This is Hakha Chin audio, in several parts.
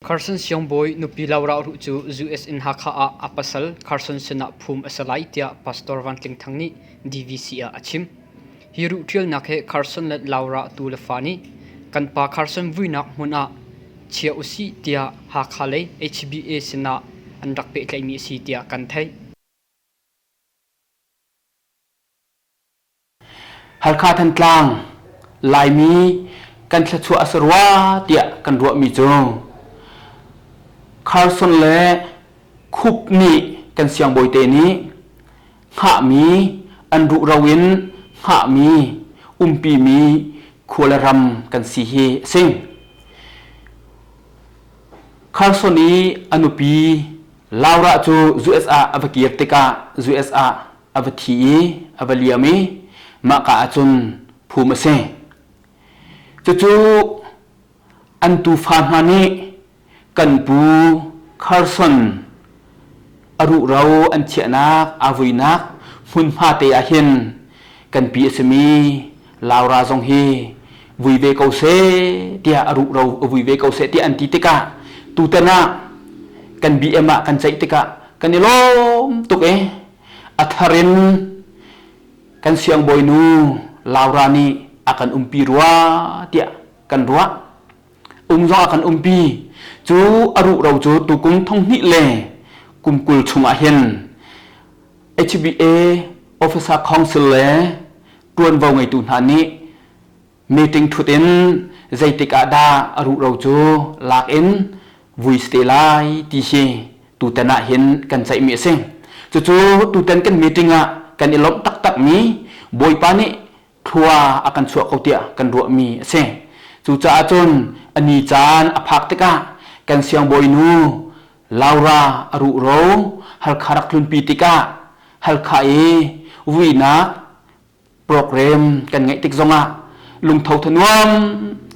Carson Siangbawi nupi Laura Ruh cu US in Hakha ah a pasal Carson sinah phum a si lai tiah Pastor Van Tling Thang nih DVC ah a chim. Hi ruh ṭialnak hi Carson le Laura tu le fa nih kan pa Carson vuinak hmun ah chia usih tiah Hakha lei HBA sinah an rak pehtlaihmi a si tiah kan theih. Halkha Thantlang Laimi kan thluachuah a si rua tiah kan ruahmi cu Carson le Khup nih kan siangbawite nih hngahmi an ruhro in hngahmi umpimi khua le ram kan si hi a si. Carson i a nupi Laura cu US ah a va kir tikah US ah a va thi i a va liam i mahka ahcun phum a si. Cucu an tufa hna nih kan pu Carson a ruhro an chiahnak aa vuinak hmunhma te ah hin kan pi a simi Laura zong hi vui ve ko seh tiah a ruhro a vui ve ko seh tiah an ti tikah tutan ah kan BM ah kan ceih tikah kan i lawm tuk e a thar in kan siangbawinu Laura nih a kan umpi rua tiah kan ruah um zong a kan umpi cu a ruhro cu tukum thonghnih le kum 20 chungah hin HBA Officer Council le ṭuanvo ngeitu hna nih meeting ṭhut in zeitik ah dah a ruhro cu lak in vui si te lai ti hi tutan ah hin kan ceihmi a si. Cucu tutan kan meeting ah kan i lawmh taktakmi Bawipa nih thlua a kan chuah ko tiah kan ruahmi a si. Cucaah cun a ni caan a phak tikah kan siangbawinu Laura a ruhro Halkha rak tlunpi tikah Halkha i vuinak program kan ngeih tik zongah lungtho thanuam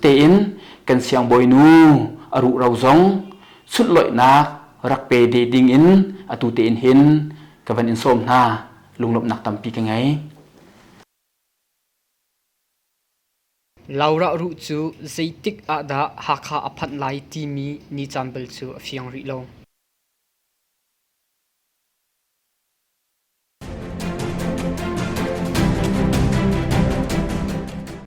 tein kan siangbawinu a ruhro zong sunhlawihnak rak pe de ding in atu tein hin ka van in sawm hna lunglawmhnak tampi ka ngei. Laura ruh cu zeitik ah dah Hakha a phanh lai timi ni caan bel cu a fiang rih lo.